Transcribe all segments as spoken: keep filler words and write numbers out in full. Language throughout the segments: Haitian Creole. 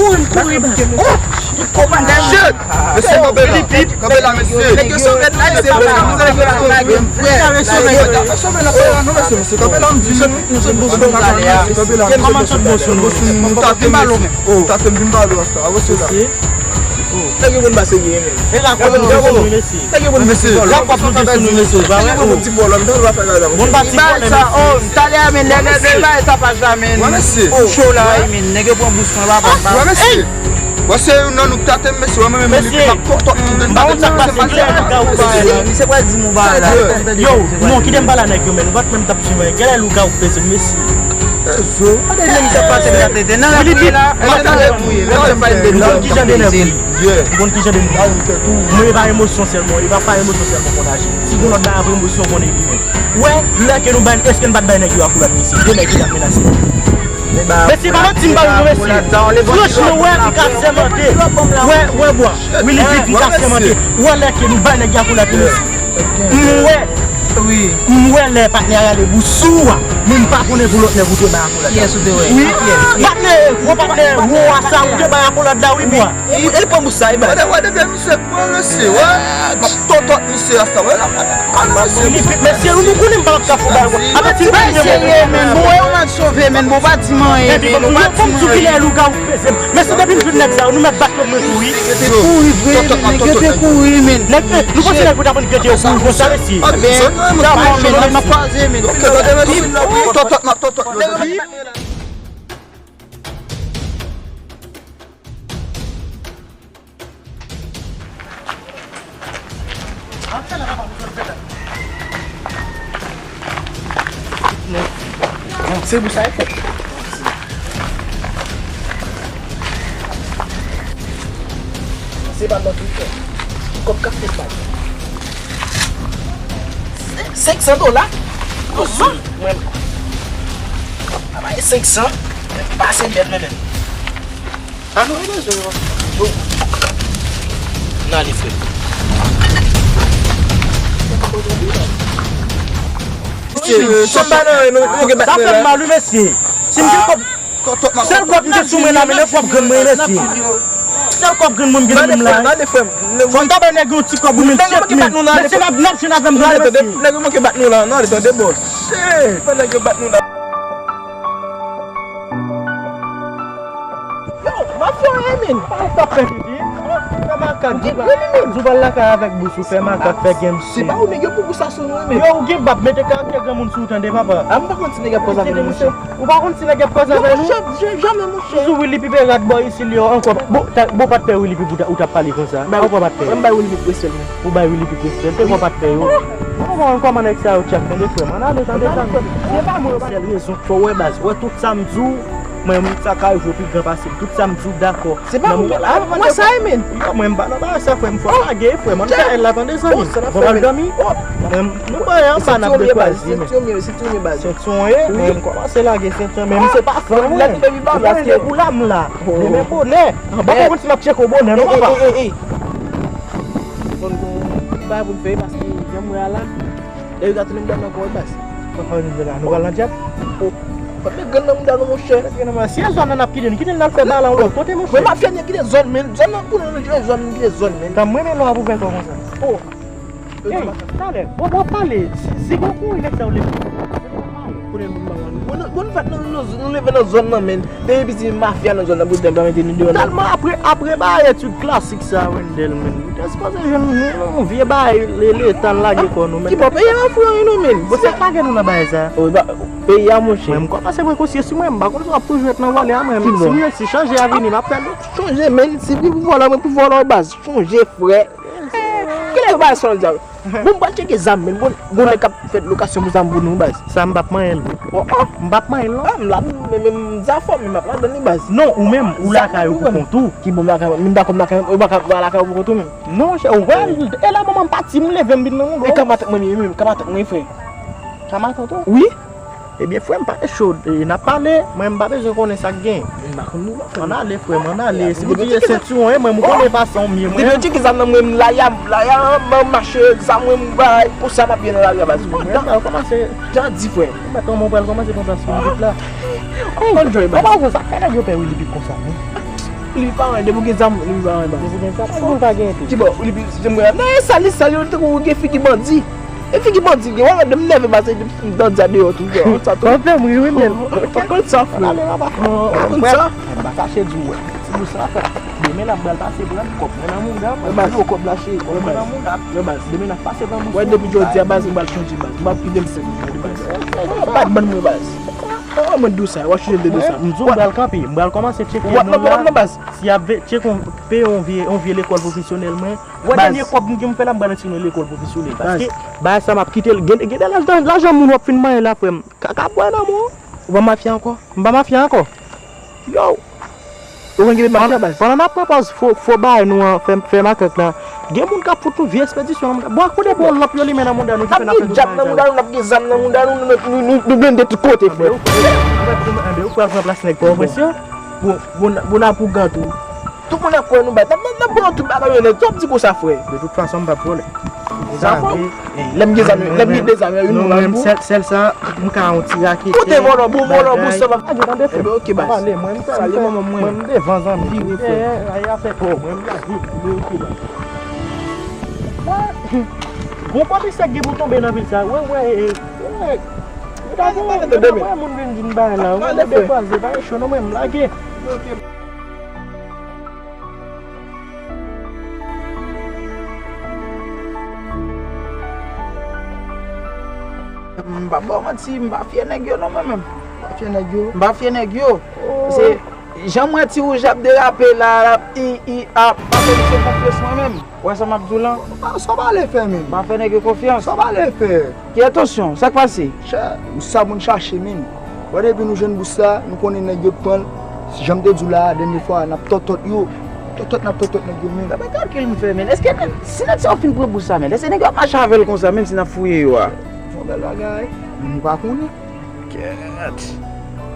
Kouri, kouri, baz. Oh! Shit! Mesye, kanpe la. Kanpe la, mesye. Nèg yo sove la, se pou sa nou sove la, nèg yo sove la. Kanpe la, non, mesye, mesye, kanpe la, m di nou, nou se boss nou, kanpe la, mesye, kanpe la, mesye. Kòman sot boss nou? Boss nou, nou tape, mesye. Oh, tape m vin pale w, asta. Avanse la. Nèg yo konn pase byen, men. E la, konn boss nou, mesye. Nèg yo konn ti vòlò. Nèg yo konn ti vòlò, m te va fè bagay la. Bon, pa ti vòlò, mesye. Talè a, men, nèg yo bay tapaj la, men. Cho la, men, nèg yo pran bous mwen, papa. Wè, mesye. Wè, se youn nan nou k tate m, mesye. Wè, mwen menm, li p ap tòtòt m. M pa konn sa k pase, kilè lougawou pale la? Misye pral di m yon bagay la. Yo, non, kite m pale a nèg yo, men. Nou pa t menm t ap swiv, kilè lougawou peze m, mesye. Gade nèg sa pase m nan tete. Nan lè pou ye la, nan lè pou ye. Lè m pale de nou. Ou konn kijan de nèg ou ye? Ou konn kijan de nèg ou ye? Mwen, e pa emosyon sèlman, e pa pa emosyon sèlman konn aji. Si gon lòt bagay apre emosyon, konnen li menm. Wè, lè ke nou bay, èske n pa t bay nèg yo akolad, mesye? De nèg ki t ap menase. Mesye, pa manti, m pa jwe, mesye. Franchman, wè, m ka sèmante. Wè, wè, bwa. Willy Pete, m ka sèmante. Wè, lè ke nou bay nèg yo akolad, mesye. M wè. Wi. M wè lè patnè a rale bous sou ou a. Men m pa konnen pou lòt nèg ou te bay akolad la. Kiyès ou te wè? Wi. Patnè, gwo patnè, wo a sa ou te bay akolad la, wi, bwa. E, e pran bous sa, e bay. Wade, wade, vye misye pran mesye, wè. M ap tòtòt misye a sa, wè la. Mesye, nou konnen m pa t ap ka fè bagay. Atann, ti mesye, men, bon, wè, ou nan sove, men, bon, pa di m anyen, men, ou pa di m anyen. Kilè lougawou peze m. Mesye, depi m jwenn nèg sa yo, nou mèt bat lòt mwen tou, wi. Yo te kouri vre, men, nèg yo te kouri, men. Nèg, nou panse nèg yo t ap ann gete yo kouri konsa, mesye. Ebyen, m ap kwaze, men. Tòtòt, m ap tòtòt. Se pou sa e fèt. Se pa nan tou fè. Kòb k ap fèt pa. Senk san dola? Kòman? Mwen. Aba e senk san. Pase bèl men menm. Sa nou rele jwe yo. Yo. N ale, frè. Mesye, sa pa nan, nou, nou gen bat mwen la. Sa fè m mal, wi, mesye. Si m gen kòb, sèl kòb m gen sou mwen la, men nan kòb grann mwen, mesye. Sèl kòb grann mwen m gen nan men m la. Fò m ta bay nèg yon ti kòb, wi, men shit, men. Mesye, n ap, n ap jwenn avè m, tande, mesye. Nèg yo manke bat nou la, n ale, tande, bòs. Shit, fò nèg yo bat nou la. Yo, mafya w ye, men. Sa w t ap fè, Titi? Fè makak, di w pral lakay avèk bous ou, fè makak, fè game shit. Se pa ou nèg yo pou bous sa sou nou, men. Yo, ou gen bab, mete karaktè granmoun sou ou, tande, papa. A, m pa konn si nèg ap koz avè nou, monchè. Ou pa konn si nèg ap koz avè nou? Monchè, jamè, monchè. Toujou Willy Pete rat bò isit li yo ankò. Bon, ta, bon, pa t pè Willy Pete ou t ap pale konsa. Ankò pa t pè. Mwen bay Willy Pete respè l, men. Ou bay Willy Pete respè l, se bon, pa t pè yo. Kòman, kòman nèg sa yo tchak, tande frè m, ann ale, tande zanmi. Se pa mwen, sèl rezon k fè w wè baz, wè tout sa m di w, mwen, sa ka rive w pi gran pase m. Tout sa m di w, dakò. Se pa mwen, mwen sa, men. Yo, mwen, m pa nan bagay sa, frè m, fò w lage, frè m, ann fè L la, tande zanmi. Bon, al dòmi. Mwen, mwen, anba n ap dekwaze, men. Sentyon ye, mwen, m kòmanse lage sentyon, men m se pa frè w, mwen. Paske pou la m la. Demen bonè. Anba, pa konn si m ap tcheke w bonè, non, papa. Bon, bon, pa pou m fè, paske jan m wè a la, lè yo ka tounen m dòmi ankò, wi, baz. Sa fè nou la, nou pral nan dyab? Oh, pa met grenn nan mouda nou, monchè. Met grenn nan mouda. Si e zòn nan n ap kite, n kite l al fè bal yon lòt kote, monchè. Mwen, mafya, n kite zòn, men. Zòn nan, pou nou jwe zòn, n kite zòn, men. Tanm mwen, men lò a pou fè kò konsa. Oh. Ey, talè, w ap pale. Si, si gon kouri nèg sa yo leve. Konnen nou manman nou. Bon, nou, bon, nou fèt, nou, nou, nou leve nan zòn nan, men. Depi piti mafya nan zòn nan, pou tèm pa mete nou deyò, non. Tèlman apre, apre bagay etid klasik sa, Wendell, men. Ou te sipoze jwenn yon, yon vye bagay, le, letan lage kò nou, men. Ki bò peyi a fou, non, men. Bon, sa k lage nou nan bagay sa? Oh, ba, peyi a, monchè. Mwen, m kòmanse pran konsyans sou mwen, m pa konn si w ap toujou ret nan vòlè a, mwen. Ki bò? Si m resi chanje avni, m ap fè l. Chanje, men. Si pou vòlè, mwen pou vòlè, baz. Chanje, frè. Kilè yo bay sa nan dyab? Bon, m pral tcheke zam, men bon, gon nèg k ap fè lokasyon pou zam pou nou, baz. Sa m p ap manyen l. Oh, oh. M p ap manyen l, non. Ah, m la, men, men, m zafò, men m ap ladan li, baz. Non, ou menm, ou lakay ou pou kont ou. Ki bon, m lakay mwen, men m dakò, m lakay mwen, ou pa ka lakay ou pou kont ou, men. Non, chè, ou wè, e la, manman m pati, m leve, m vin nan yon. E ka matant mwen, men, men, ka matant mwen, frè. Ka matant ou? Wi. Ebyen, frè m, pa cho, e, n ap pale, mwen, m pa bezwen konnen sa k gen. M pa konn nou, non, frè m. Ann ale, frè m, ann ale. Si w tire sentiwon, e, mwen, m konnen fason m ye, mwen. Depi yo tcheke zam nan mwen, m laya, m laya, m mache, zam mwen, m bay, konsa m ap ye nan lari a, baz. Mwen, m pral kòmanse. Jan di, frè m. Mwen, kòman w pral kòmanse pran plas Willy Pete la? Ey, ann jwe, baz. Papa, sa fè nèg yo pè Willy Pete konsa, non? Li pa anyen, depi w gen zam, li pa anyen, baz. Depi w gen zam, ou ka gen tou. Ki bò, li, se mwen, non, e sal, li sal, yo, li tankou gen figi bandi. E figi bandi, gen, wè, m nève, baz, e m dan dya deyò tou, frè. Sa tou. Anfen, wi, wi, men. Ou konn sa, frè. Ou konn sa. M pa kache di w, wè. Ti bous sa, frè. Demen, n ap pral pase pran kòb mwen nan mouda, mwen di w kòb la, cheri, kòb mwen nan mouda. Wè, baz. Demen, n ap pase pran bous. Wè, depi jodi a, baz, m pral chanje, baz. M ap kite l sèk, baz. Bat bann mwen, baz. An, mwen di w sa, w ap chanje de sa. M di w m pral kanpe, m pral kòmanse tcheke moun la. Non, baz. Si y ap ve-, tcheke yon, peye yon vye, yon vye lekòl pwofesyonèl mwen. Wè, dènye kòb m gen m fè la, m pral retire nan lekòl pwofesyonèl. Paske bagay sa m ap kite l. Gen, gen de lajan, lajan moun w ap fin manyen la, frè m. Kaka bwè nan mwen. Ou pa mafya ankò? M pa mafya ankò. Yo. Ou konn ki mafya, baz? Pandan n ap pran pòz fo, fo bagay nou an, fè, fè makak la. Gen moun k ap fout nou vye espedisyon nan mouda. Bon, kote bon lanp yo limen nan mouda nou ki fè n ap fè tout bagay sa yo? N ap gen djab nan mouda nou, n ap gen zam nan mouda nou, nou, nou, nou, nou blende tout kote, frè. Anben, ou pral pran plas nèg pa opresyon? Bon, bon, bon, n ap ougan tou. Tout moun ap kwè nou bat. N ap, n ap, n ap pran tout bagay yo nèt. Sa w ap di konsa, frè? De tout fason, m p ap vòlè. Sa fò. Lè m gen zam, lè m gen de zam, yo, nou menm, sèl, sèl sa, m ka yon ti raketè. Kote vòlò, bon, vòlò, bon, sa va. Ebyen, tande, frè. Ebyen, oke, baz. Salye manman mwen. Mwen, m devan zanmi. Vire, frè. Dèyè, afè kò, mwen, m la vire, oke, baz. Gon komisè k gen pou tonbe nan vil sa. Wè, wè, e, e, e. Ou ta gen, ou ta wè moun vin di m bagay la. Ou dekwaze, pa cho non, mwen, m lage. M pa ba w manti, m pa fyè nèg yo non, mwen menm. M pa fyè nèg yo. M pa fyè nèg yo. Se jan m wè Ti Wouj ap derape la, l ap i, i, ap, pa fè misye konfyans mwen menm. Ou wè sa m ap di w lan? Sa w pale fè, menm? M pa fè nèg yo konfyans. Sa w pale fè? Ki atansyon, sa k pase? Chè, sa moun chache, menm. Bon, depi nou jwenn bous la, nou konnen nèg yo t pran l. Jan m te di w la, dènye fwa, n ap tòtòt yo. Tòtòt, n ap tòtòt nèg yo, menm. Sa pa kalkil m fè, menm. Èske nèg, si nèg sa yo fin pran bous la, menm, èske nèg yo ap mache avè l konsa, menm si n ap fouye yo a? Se yon bèl bagay. Menm nou pa konnen. Kèt.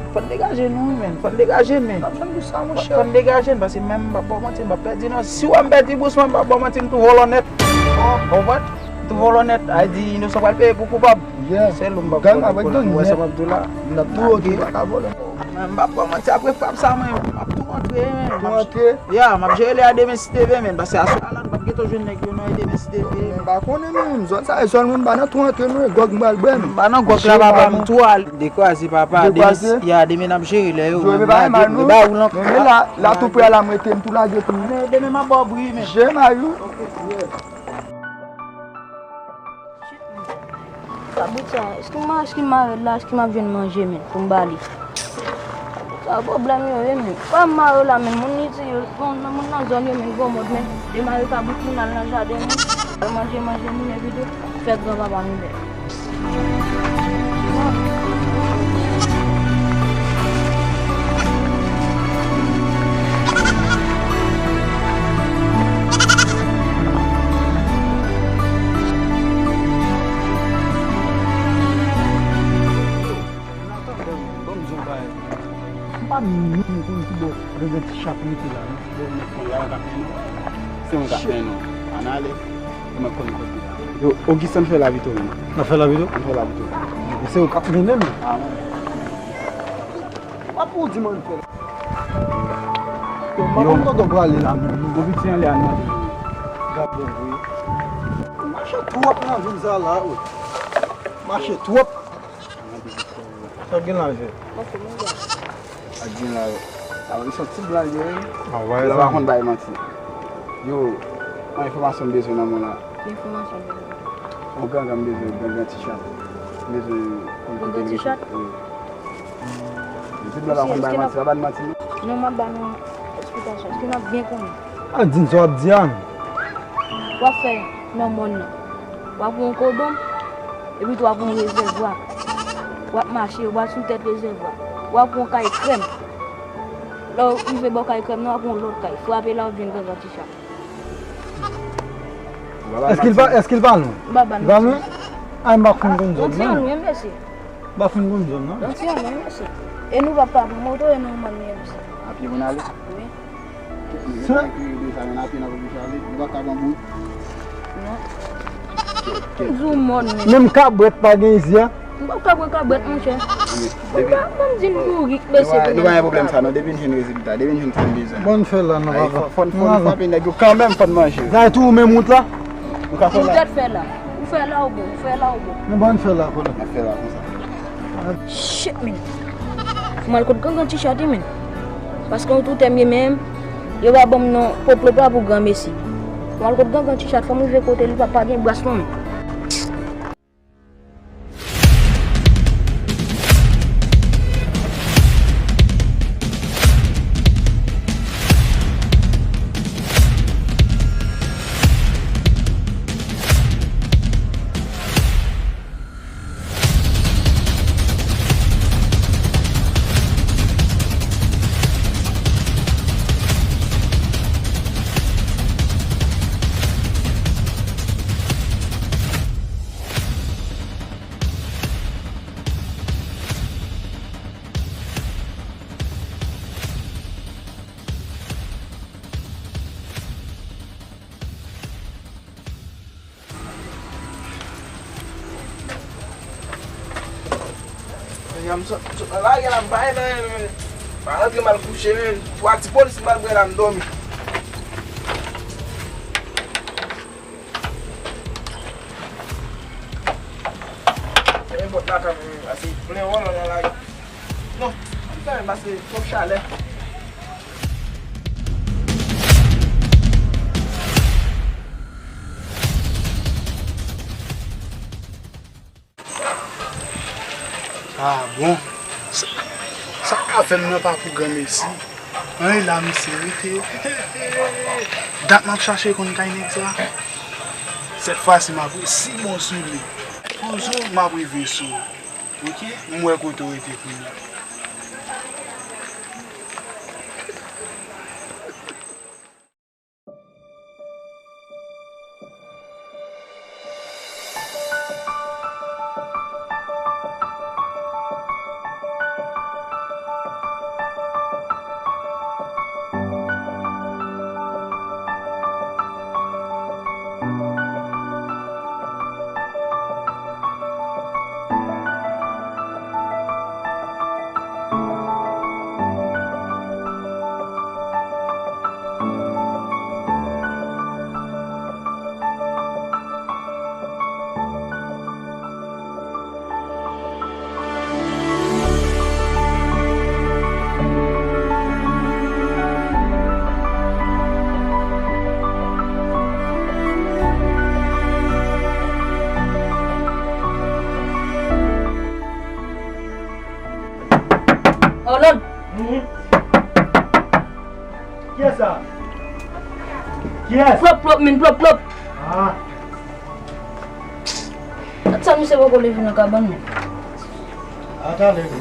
Fò n degaje nou, wi, menm. Fò n degaje, menm. N ap jwenn bous sa, monchè. Fò n degaje n, paske menm, m p ap ba w manti, m p ap pèdi, non. Si w wè m pèdi bous mwen, m p ap ba w manti, m tou vòlò nèt. Ou konprann? M tou vòlò nèt. A di, inosan pral peye pou koupab. Se lou m p ap vòlè pou la. Ou wè sa m ap di w la? N ap tou oke, pa ka vòlè. Men m p ap ba w manti, apre frap sa, mwen, m ap tou rantre, menm. Tou rantre? Ya, m ap jere lè a demen si T V, menm, paske aswè a la, nou p ap gentan jwenn nèg yo, non, e demen si T V. M pa konnen, menm, zòn sa, e zòn mwen, m pa nan tou rantre, non, e gwòg m pral bwè, menm. M pa nan gwòg la, papa, m tou al dekwaze, papa. Demen, ya, demen n ap jere lè yo, menm, lage, m ba ou lan. Men la, la tou prè la, m rete, m tou lage tou. Demen, m ap ba w bri, menm. Je mayou. Kabrit sa, èske m, èske m mare l la, èske m ap jwenn manje, menm, pou m ba li? Kabrit sa, pwoblèm yo ye, menm. Fò m mare l la, menm, moun itil yo, bon, nan moun nan zòn yo, menm, gwo mòd, menm. Demare kabrit moun al nan jaden moun. Al manje, manje moun, epi tou, fè granpapa nou bèl. Ban m di w yon bagay. M pa menm konn ki bò Gangan Ti Chat rete la, non. Ki bò nèg konn la, yo k ap mennen w. Se mwen k ap mennen w. Ann ale. Ou mèt konn kote la. Yo, Augustin, fè lavi tou, menm. N ap fè lavi tou? Ann fè lavi tou. E se ou k ap mennen m? A, mwen. W ap pou di m ann fè lavi. Yo, m pa konn kote w prale la, menm, non. Gon piti anlè a, n mande. Gade, wi. Mache twòp nan vil sa la, wi. Mache twòp. Sa gen la, je? Ak gen la, yo. Sa, yo, se yon ti blan, yo, wi. Blan pa konn bay manti. Yo, yon enfòmasyon m bezwen nan men w la. Ki enfòmasyon w bezwen? Yon gangan m bezwen, Gangan Ti Chat. M bezwen konn kote l rete. Gangan Ti Chat? Wi. Yon ti blan pa konn bay manti, pa ba n manti, non. Non, m ap ba nou esplikasyon. Èske n ap byen konnen? A, di n sa w ap di a, non. W ap fè nan mòn nan. W ap pran yon kodonm, epi tou w ap pran yon rezèvwa. W ap mache, w ap sou tèt rezèvwa. W ap pran yon kay krèm. Lè w rive bò kay krèm nan, w ap pran yon lòt kay. Frape la, w ap jwenn Gangan Ti Chat. Èske l pa, èske l pa lwen? Li pa lwen? A, m pa konn konn zòn nan. Yon ti anlwen, mesye. M pa fin konn zòn nan. Yon ti anlwen, mesye. E nou p ap ka pran moto, e nou manyen, mesye. A pye pou n ale? Wi. Sa? Nou pa ka pran bout. Non. M di w mòn, men. Menm kabrèt pa gen izi a? M p ap ka pran kabrèt, monchè. Depi, pa ban m di n kouri k bese nou pa, nou pa gen pwoblèm sa non, depi n jwenn rezilta, depi n jwenn sa n bezwen. Bon, n fè la, non, papa. Fò, fò, fò n frape nèg yo kanmenm, fò n manje. Sa e tou ou menm wout la? Nou ka fè la. Ou fè la, ou bon, ou fè la, ou bon. Men bon, n fè la, konnen. N ap fè la konsa. Shit, men. Fò m al kot gangan T-Shirt, men. Paske yon tou tèm ye menm, yo pa ban m non, pwòp pwòp la pou granmesi. Fò m al kot gangan T-Shirt, fò m rive kote li, pa, pa gen bras non, men. Nèg la, m sot, m sot nan lari a la, m pa renmen, renmen, renmen. Pa rantre m al kouche, men. Twa ti polis m pral pran la, m dòmi. Fèmen pòt la kanmenm, pase plen wòlò nan lari. Non, ann fèmen pase twòp chalè. Ah bon. Sa, sa k ap fè m nan pa pou granmesi. Anyen la misye rete. Dat m ap chache konn kay nèg sa. Sèt fwa si m ap resi bon sou li. Pozo m ap rive sou ou. Oke, m wè kote w rete kounye a. Arnold! Kiyès sa? Kiyès? Plop, plop, men, plop, plop. Ah. Sa misye poko leve nan kabann, men. Atalè, men.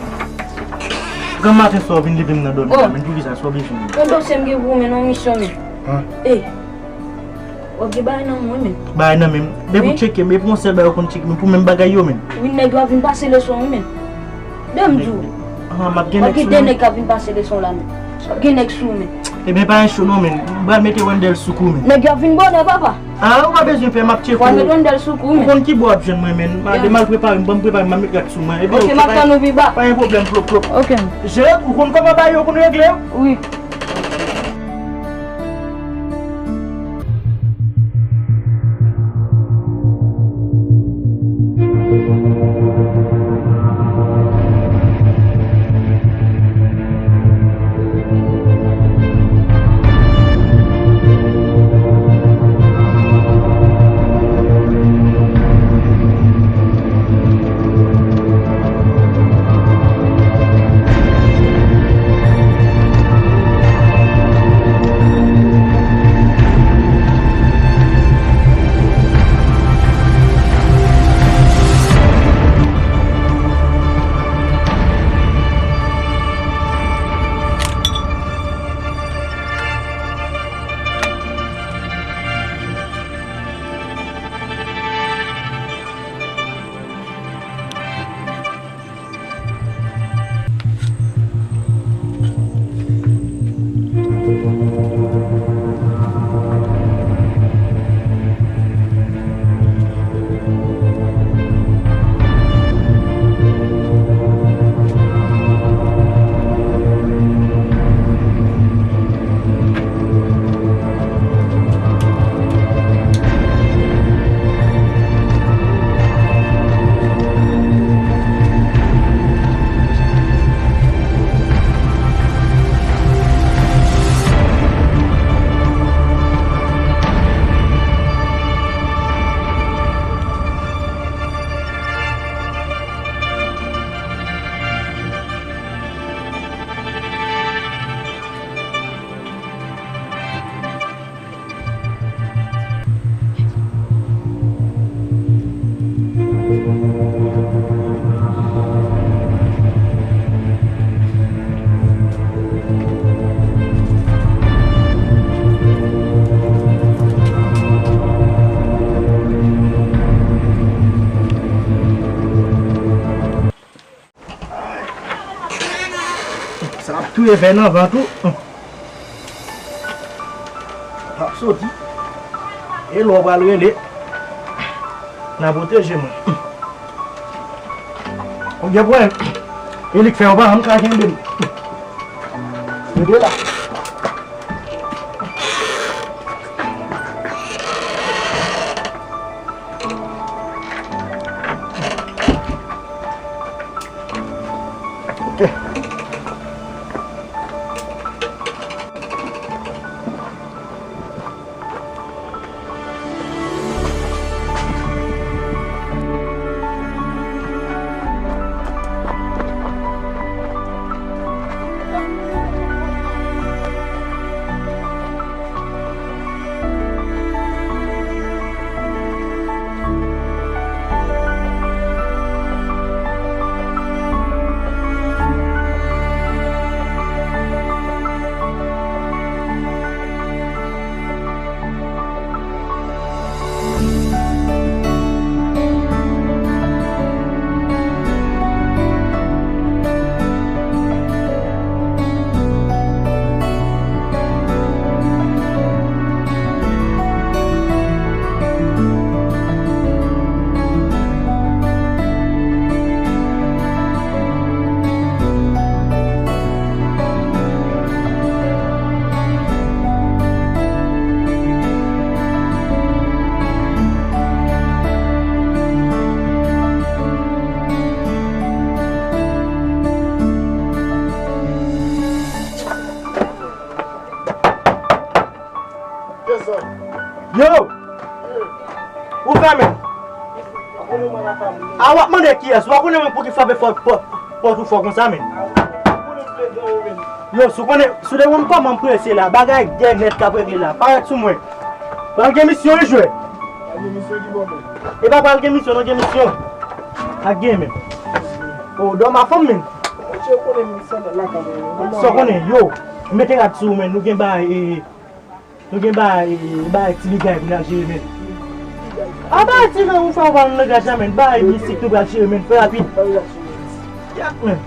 Granm maten sa w vin leve m nan dòmi la, men poukisa sa w bezwen? Yon dosye m gen pou ou, men, yon misyon, men. Hein? Ey. W ap gen bagay nan men w, men. Bagay nan men m. Depi w tcheke m, epi yon sèl bagay ou konn tcheke m, pou menm bagay yo, men. Wi, nèg yo ap vin pase leson, wi, men. Dèm di w. Ah, m ap gen nèg sou mwen. W ap gen de nèg k ap vin pase leson la, men. W ap gen nèg sou, men. Ebyen, pa gen cho non, men. M pral mete Wendell sou kou, men. Nèg yo ap vin bonè, papa. Ah, ou pa bezwen pè, m ap tcheke w. W ap met Wendell sou kou, men. Ou konn ki bò w ap jwenn mwen, men. M a de mal prepare m, ban m prepare m, m a met rad sou mwen. Ebyen, oke, m ap tann ou pi ba. Pa gen pwoblèm, plop, plop. Oke. Jere, ou konn kòman bagay yo konn regle? Wi. Te fè nan van tou. M ap soti. E lè w pral rele, n a pwoteje mwen. Ou gen pwoblèm. E li k fè w pa janm ka kenbe m. Rete la. Ok. Yo! Ou fèmen. A w ap mande kiyès? Ou pa konnen mwen pou ki frape fò, pòt, pòt ou fò konsa, men. Yo, si w konnen, si w te konn kòman m prese la, bagay dèyè nèt k ap regle la. Parèt sou mwen. Pral gen misyon, wi, jwè. E pa pral gen misyon, non, gen misyon. Ak gen, men. O, dòm a fanm, men. Sa w konnen, yo. Mete rad sou ou, men. Nou gen bagay, e, Nou gen bagay, bagay ti bigay pou n al jere, men. A, bagay ti bigay ou fè, ou pa nan langaj la, men. Bagay mistik nou pral jere, men. Fè rapid. Yak, men.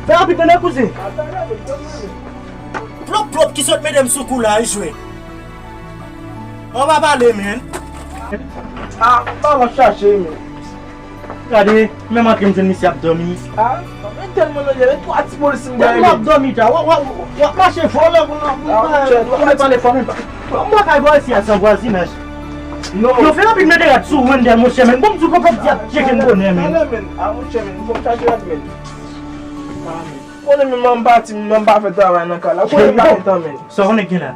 Fè rapid, tande, kouzen. Plop, plop, ki sot mete m sou kou la, wi, jwè. An pa pale, men. A, pa chache, men. Gade, menm antre m jwenn misye ap dòmi. A, men tèlman nan jè, men twa ti polis m gaye. Tèlman ap dòmi ta, w ap, w ap, w ap mache fò lè pou nou, pou nou pale fò, men. M pa ka bò isi a san vwazinaj. Non. Yo fè anpil mete rad sou Wendell, monchè, men. Bon, m di w pòpòp di ap tcheke m bonè, men. Tande, men. A, monchè, men, fò m chache rad, men. Konnen men m pati, men m pa fè travay nan kay la. Konnen m pa gen tan, men. Sa w konnen gen la?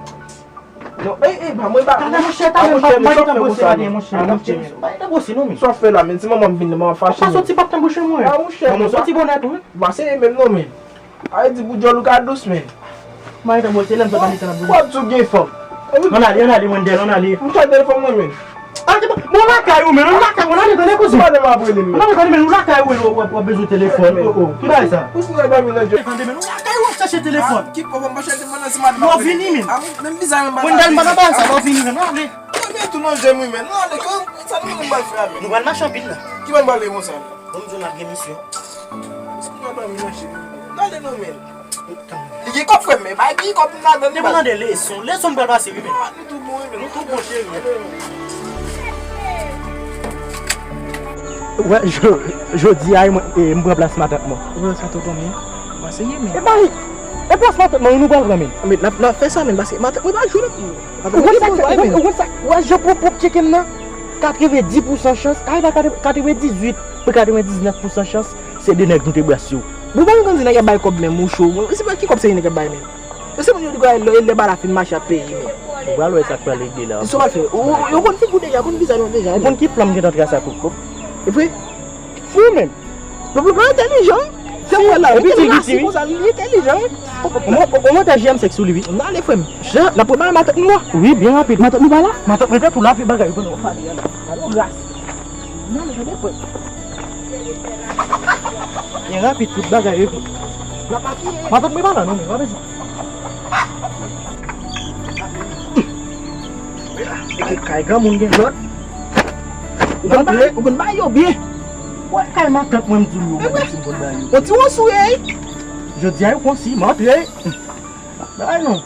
Non, ey, ey, ba mwen ba. Tande, monchè, tande, monchè, m pa gen tan bwose, tande, monchè, monchè, men. M pa gen tan bwose, non, men. Sa w fè la, men, si manman m vin, manman fache, men. Ou pa soti, pa t tan bwose, mwen. A, monchè, men. Manman soti bonè tou, wi. M pa serye menm, non, men. A, e di pou djòl ou ka dous, men. M pa gen tan bwose, lè m sot nan mitan nan bwose. W ap di w gen fanm. Ann ale, ann ale, Wendell, ann ale. M chache telefòn mwen, men. A, bon, lakay ou, men, ou lakay ou, ann ale, tande, kouzen. Ann ale, tande, men, ou lakay ou, w ap, w ap bezwen telefòn. O, o, ki bagay sa? Tande, men, ou lakay ou, w ap chache telefòn. Ki pwoblèm, m pa chache telefòn nan, se madanm. W ap vini, men. A, men, men bizarre, men. Wendell, m pa nan bagay sa, w ap vini, men. Ann ale. Mwen tou nan jèm wi, men. Ann ale, sa nou menm pral fè a, men. Nou pral mache anpil la. Ki ban bal e konsa, men? Bon, m di w n ap gen misyon. Misyon nan ban m mache. Ann ale non, men. Li gen kòb, frè m, men pa gen kòb nan, nan. Depi nan de leson, leson m pral pase wi, men. A, nou tou bon, wi, men. Nou tou bon, cheri. Wè, jodi a, mwen, e, m pran plas matant mwen. Ou pran sa tou konbyen? Ou pa serye, men. E bay, e plas matant mwen, nou pral pran, men. Men, n ap, n ap fè sa, men, paske matant mwen pa jwe non. Ou konn sa, ou konn sa, ou wè jan pwòp pwòp tcheke m nan? Katrevenndis pousan chans, ay, pa katrevenndizwit, pou katrevendiznèf pousan chans, se de nèg nou te bras yo. Bon, pa konn di nèg ap bay kòb menm, ou cho. Bon, se pa ki kòb se nèg ap bay menm. Yo se moun yo di kwa lè, lè bala fin mache ap peye, men. Ou pral wè sa k pral regle la. Sa w pral fè? Ou, ou, yo konn figi w deja, konn vizaj ou deja. Ou konn ki plan m gentan trase ak Pop Pop? E vre? Fou menm. Pop Pop entèlijan. Se mwen la, epi li rasi konsa, li entèlijan, wi. Ou, ou, ou monte J M sèks sou li, wi. N ale, frè m. Jan, n ap prepare matant nou a. Wi, byen rapid. Matant nou pa la? Matant mwen te tou la, pi bagay yo pandan w pale a la. Gade yon ras. N ale, tande, frè m. Byen rapid, tout bagay yo. Matant mwen pa la, non, men, pa bezwen. Kay granmoun gen zòt. Ou konn bay, ou konn bay yo byen. Wè, kay matant mwen, m di w yo, mwen, si m konn bay yo. Yon ti wonsou ye. Jodi a, yo konsi, m antre. Bagay non.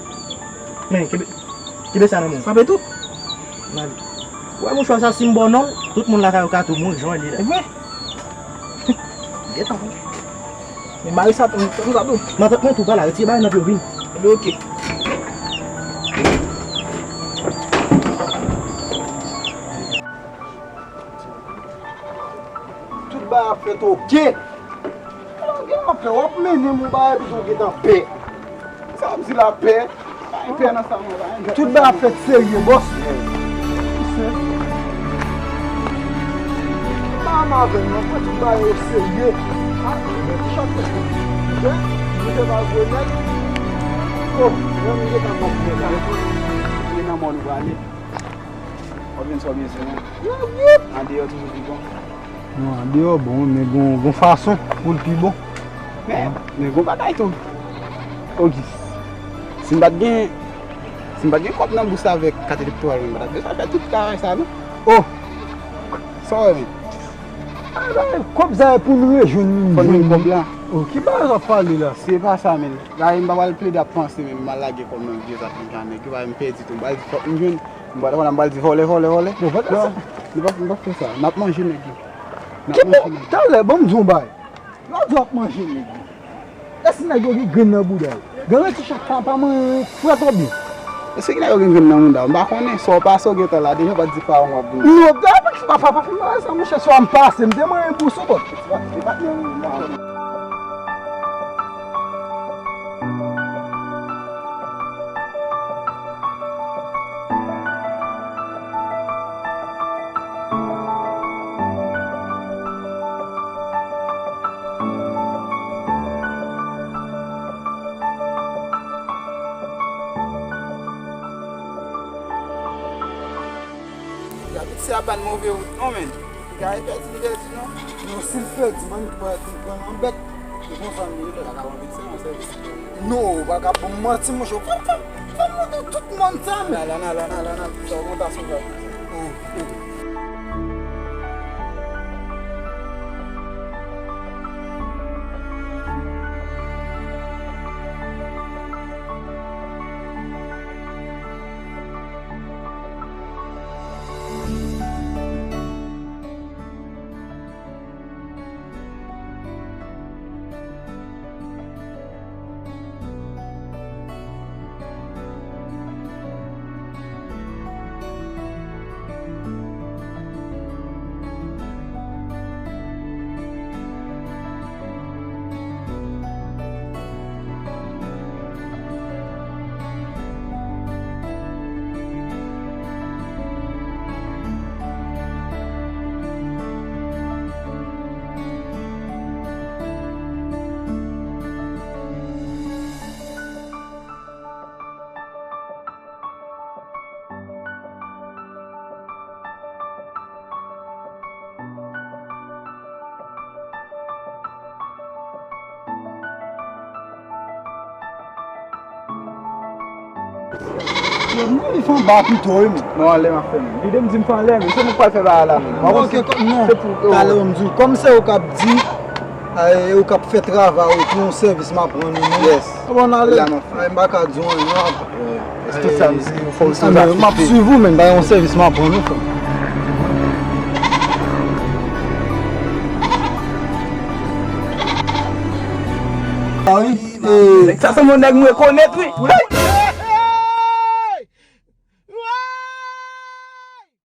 Men, kenbe, kenbe sa nan men w. Frape tou. Gade. Ou wè mouchwa sa, si m ba w non l, tout moun lakay ou ka tou mouri, jan w wè li la. E vre? Gentan. Men mari sa, m, m, m, m, matant mwen tou pa la, retire bagay nan pye w, vini. Ebyen, oke. Tout bagay ap fèt oke. Ou gen anpè, w ap mennen m yon bagay epi w gentan pè. Sa ap di la pè. Pa gen pè nan sa mwen, pa gen pè. Tout bagay ap fèt serye, bòs. Mesye. Pa ann avè m non, pran tout bagay yo serye. A, men ti chòt fèt. Wi, nou te va voye nèg. O, mwen m gentan pran pè la. Li nan mòn nou prale. W ap jwenn sa w bezwen an. Andeyò toujou pi bon. Non, andeyò bon, men gon, gon fason pou l pi bon. Men, men gon bagay tou. Ogis, si m pa t gen, si m pa t gen kòb nan bous avèk kat elektoral mwen, m pa t ap bezwen fè tout travay sa non. O! Sa w wè menm? Ay, bay, kòb sa e pou n rejwenn li. Fò n jwenn kòb la. O, ki bagay w ap pale la? Se pa sa menm. Gade, m pa pral plede ap panse menm, m al lage kòb nan vye zafè nèg yo, bay m pèdi tou. M pral di fòk m jwenn. M pral, m pral di vòlè, vòlè, vòlè. Bon, vòlè sa. Non, nou p ap, nou p ap fè sa. N ap manje nèg yo. N ap manje nèg yo. Talè, ban m di w yon bagay. Lè w di w ap manje nèg yo, èske nèg yo gen grenn nan bouda yo? Gade ti chat sa pa manyen frèt oubyen? Èske nèg yo gen grenn nan bouda yo? M pa konnen. Sa w pase w gentan la, deja w pa t di pa w ap vini. Non, pa, pa, pa, pa, pa fè m bagay sa, monchè. Swa m pase, m te manyen bous ou, bòt. Se pa, se pa, Gade, se a pa n move wout non, men. Gade, pèdi, li pèdi non. Non, si l pèdi, man, li pran, li pran nan bèt. Se konsa m ye. Ou pa ka ban medsen an sèvis. Non, ou pa ka ban m manti, monchè. Fò, fò, fò m montre tout mòn sa, men. Ala, ala, ala, ala, ala, sa w konn ta sou bò. Yo, m anvi fè anba pito, wi, men. Non, anlè m ap fè, men. Lide m di m fè anlè, men. Se nou k pral fè bagay la, men. Non, ok, non. Se pou, talè, m di w, kòm se ou k ap di, e, ou k ap fè travay ou, pou yon sèvis m ap rann ou, men. Yes. Bon, ale. Ay, m pa ka di w anyen, non. Tout sa m di, fò w sou sa. M ap swiv ou, men, ba yon sèvis m ap rann ou, frè. A wi, e. Nèg sa se yon nèg m rekonèt, wi.